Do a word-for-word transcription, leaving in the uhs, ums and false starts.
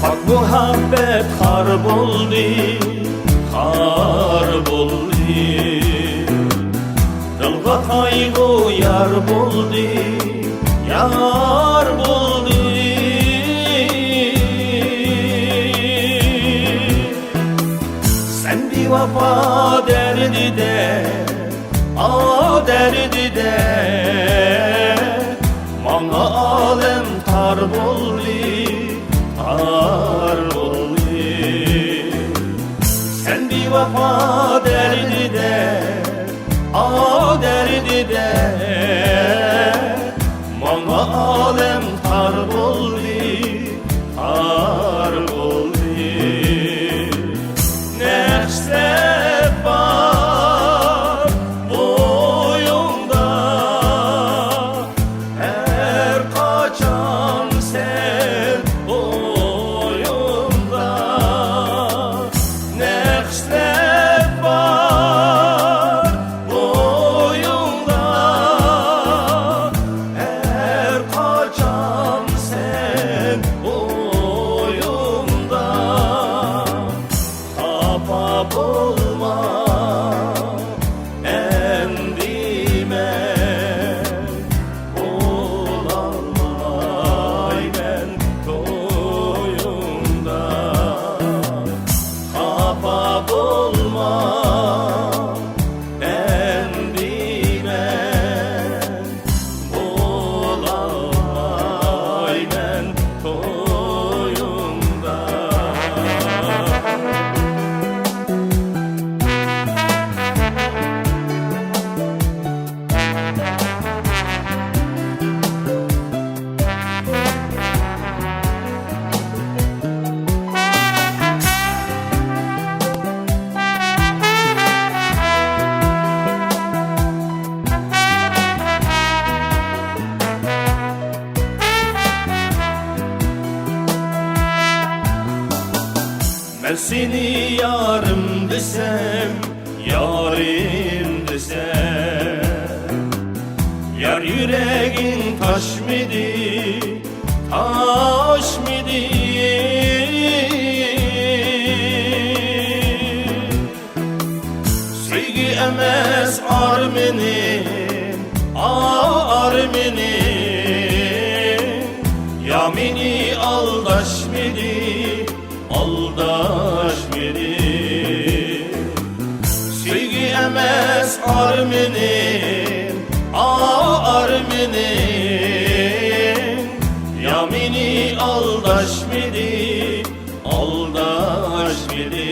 پاك مۇھەببەت خار بولدى، خار بولدى. دىلغا قايغۇ يار بولدى، يار بولدى. سەن بىۋاپا دەردىدە، ئا دەردىدە، ماڭا ئالەم تار بولدى، تار بولدى. سەن بىۋاپا دەردىدە، ئا دەردىدە، ماڭا ئالەم تار بولدى، تار بولدى. نەق ئىسلەپ بار بويۇڭدا، ھەر قاچان سەن ئويۇڭدا، نەق ئىسلەپ بار بويۇڭدا، ھەر قاچان سەن ئويۇڭدا. خاپا بولما، ئەمدى مەن بولالمايمەن تويۇڭدا. خاپا بولما، ئەمدى مەن بولالايمەن تويۇڭدا. مەن سېنى يارىم دېسەم، يارىم دېسەم، يار يۈرەكىڭ تاشمىدى، تاشمىدى. سۆيگۈ ئەمەس ئارمىنىم، ئا، ئارمىنىم. يا مېنى ئالداشمىدى، ئالداشمىدى. سۆيگۈ ئەمەس ئارمىنىم، ئا، ئارمىنىم. يا مېنى ئالداشمىدى، ئالداشمىدى.